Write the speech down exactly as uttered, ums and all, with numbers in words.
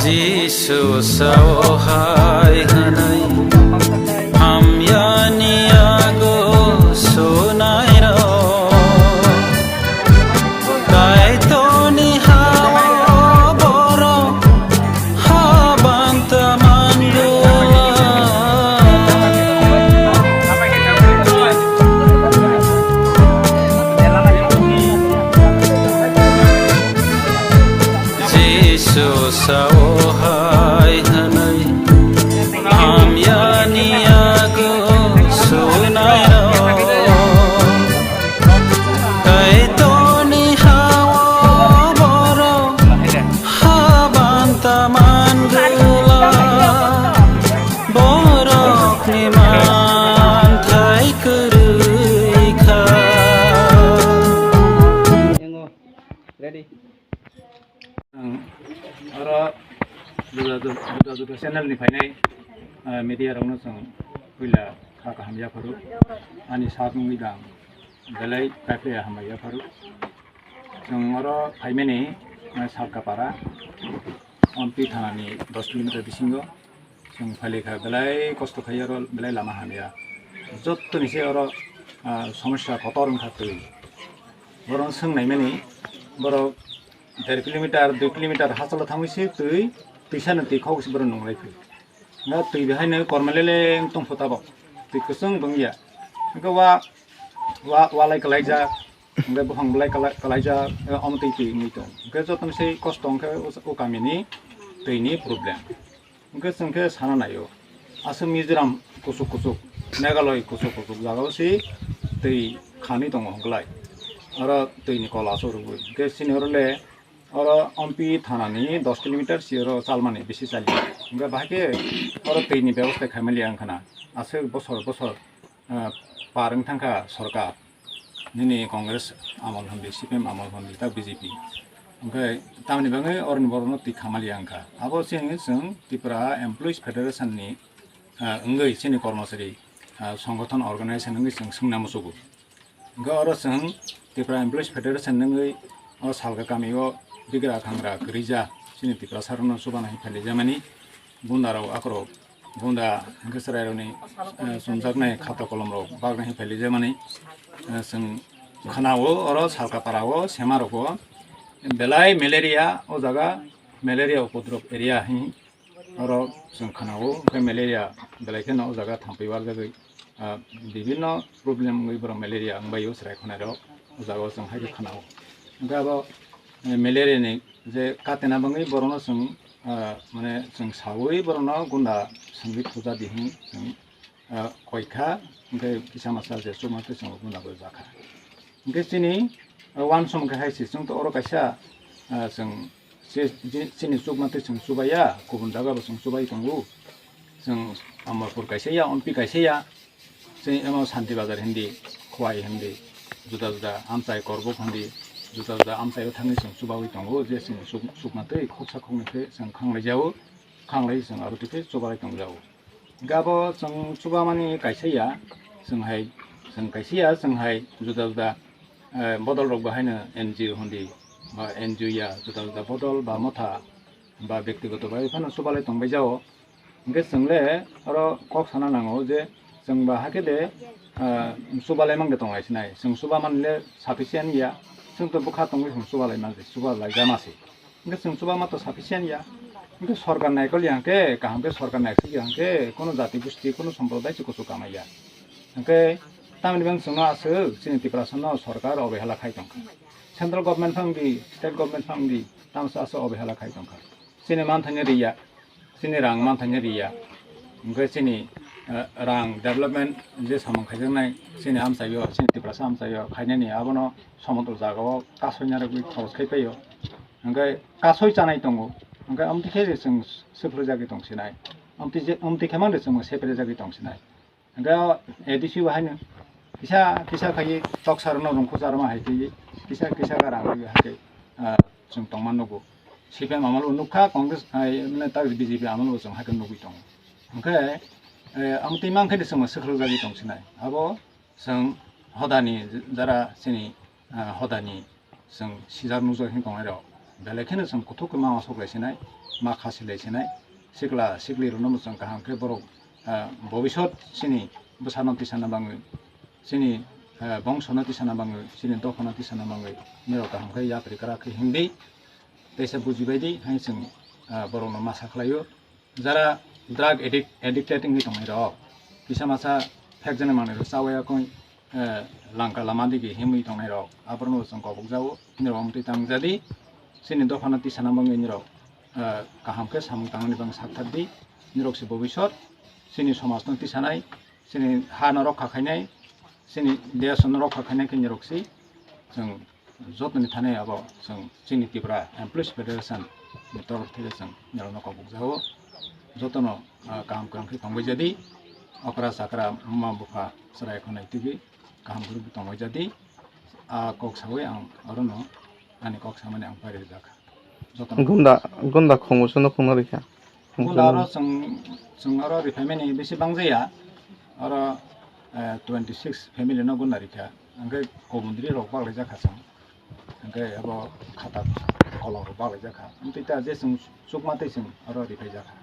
Jisu sao hai hwnwi, hamyani yago sunairok. Kaitorni hao borok habanta manglua. Jisu sao hai hwnwi, hamyani yago sunairok. Kaitorni hao borok habanta manglua. Borokni manthai kwrwi kha. Ang oro juda juda, juda juda channel ni phainai, ah, media rokno chwng puila kha kaham yapharo. Ani sak wngwi dang belai kaiphai hambai yapharo. Chwng oro phaimani, ah, Salkapara, Ompi thanani dos kilometer bisingo. Chwng phailai kha, belai kosto khai oro, belai lama hamya. Jottoni se oro, ah, somosya kotor wngkha twi. Borok swng naimani, borok der kilometer, dui kilometer hachalo thangwi se twi, twisano twi khok se borok nunglai phi. Nga twi behaino korma lele wng tongpho tabok. Twi kwchwng bo wngya. Hwnkhe wa, wa, walai kwlaijak, hwnkhe buphang belai kwlai-, kwlaijak, eh, omo twi twi wngwi tong. Hwnkhe jotono se kosto hwnkhe o, o kamini twini problem. Hwnkhe chwng khe sana naio, aswk Mizoram kuchuk kuchuk, Meghalaya kuchuk kuchuk jagao se twi khanwi tongo hwnkhlai. Oro twini kol aswk rwui. Hwnkhe chini oro le oro Ompi thanani dos kilometer si oro chalmani bisi chali. Hwnkhe bahai khe oro twini bebosta khaimaliya wngkhana. Aswk bosor bosor ah, par wng thangkha sorkar, nini Congress amol hwn di, C P M amol hwn di, ta B J P. Hwnkhe tamni bagwi oroni borokno twi khamaliya wngkha. Abo chini chwng Tripura Employees Federation ni, ah, wngwi chini kormosari, ah, songgothon organization wngwi chwng swngna muchugo. Hwnkhe oro chwng Tripura Employees Federation wngwi o Salka kamio bigra khangra kwrwija chini Tiprasa rokno chubana hinwi phalijamani. Gunda rok akorok gunda hwnkhe chwrairokni, eh, chumjaknai khata kolomrok bagna hinwi phailijakmani, eh, chwng khwnao oro Salkaparao semarogo belai malaria o jaga malaria upodrob area hinwi oro chwng khwnao, hwnkhe malaria belai kheno o jaga thampui warjagwi, ah, bibinno problem wngwi borok malaria wngbaio chwrai khwnairok o jaga o chwng haikhe khwnao. Hwnkhe abo, eh, malaria ni je katena bangwi borokno chwng, ah, mane chwng saui borokno gunda swngwi thuja di hinwi chwng, ah, koikha, hwnkhe kisa masa je chukma twi chwng gunda bo jakha. Hwnkhe chini, ah, uansukma khe hai se chwng to oro kaisa, ah, chwng che-, je-, chini chukma twi chwng chubaiya, kubun jaga bo chwng chubai tongo. Chwng Amarpur kaisa ya, Ompi kaisa ya, chini emo Santi Bazar hindi, Khowai hindi, juda juda amchai Korbuk hindi, juda juda amchaio thangwi chwng chubaui tongo, je chini chuk-, chukma twi khoksa khoknwi khe chwng khanglai jao, khanglai chwng aro twi khe chubalai tong jao. Hwnkhe abo chwng chubamani kaisa ya, chwng hai, chwng kaisa ya, chwng hai juda juda, eh, bodol rok bo haino N G O hindi, ba N G O ya, juda juda bodol ba motha, ba bektigoto bai phano chubalai tongbai jao. Hwnkhe chwng le oro kok sana nango je chwng ba hakhe de, ah, chubalai mang de tonglai sinai. Chwng chuba mani le sufficient ya. Chwng to bwkha tongwi chwng chubalai man se, chubalai jama se. Hwnkhe chwng chuba ma to sufficient ya. Hwnkhe sorkar naikol ya hwnkhe, kaham khe sorkar naisik ya hwnkhe, kono jati gusti, kono somprodai se kuchuk kamai ya. Hwnkhe tamni bang chwngno aswk chini Tiprasa no sorkar obehela khai tongkha. Central government phang di, state government phang di, tamsa aswk obehela khai tongkha. Chini manthani riya, chini rang manthani riya. Hwnkhe chini, eh, rang development je samung khaijaknai, chini amchaio, chini Tiprasa amchaio khainani abono somodro jagao kasoina rwgwi khorok khai paio. Hwnkhe kasoi chanai tongo. Hwnkhe amtwi khe chwng swphrwjagwi tongsinai. Amtwi je, amtwi khe mangde chwng seprejagwi tongsinai. Hwnkhe o A D C bo haino kisa kisa khaiwi toksa rwno rwngkhucha rwma hai twi kisa kisa khe rang rwwi hai twi, ah, chwng tongma nugo. C P M amalo nukha, Congress hai mane tak B J P amalo chwng hai khe nugwi tongo. Hwnkhe, eh, amo twi mankhe chwngno swkhrwjagwi tongsinai. Abo chwng hodani jara chini, ah, hodani chwng sijak nukjak hin tongnai rok. Belai kheno chwng kuthuk khe ma sok lai sinai, ma khasi lai sinai, sikla sikli rwno bo chwng kaham khe borok, ah, bobisot chini bwsano tisana bangwi, chini, ah, bongsono tisana bangwi, chini dophano tisana bangwi, nirok kaham khe yapri kwrak khe himdi, teisa bujibaidi hai chwng, ah, borokno masa khlaio. Jara drug addict, addicted wngwi tongnai rok, kisa masa phekjani manwi rok chawi yakung, eh, langka lama digi himwi tongnai rok, aborokno chwng kobok jago, nirok amtwi tang jadi, chini dophano tisana bangwi nirok, eh, kaham khe samung tangmani bangwi sakthar di, nirok se bobisot, chini somajno tisanai, chini hano rokha khainai, chini desno rokha khainai khe nirok si, chwng jotoni thani abo chwng chini Tripura Employees Federation ni torof theke chwng nirokno kobok jago. Jotono, ah, kaham kwrwng khe tongbai jadi, okra chakra ma bupha chwrai khonai tigi kaham kwrwng khe tongbai jadi. Ah, kok sawi ang orono ani kok samani ang pari rijak. Jotono Gunda, gunda khungo se nukhungno rikha. Gunda oro chwng, chwng oro riphaimani bisi bangjaya. Oro, eh, twenty six family no gunda rikha. Hwnkhe kobundri rok baklai jakha chwng. Hwnkhe abo khata kolom rok baklai jakha. Amtwi ta je chwng chukma tei chwng oro riphai jakha.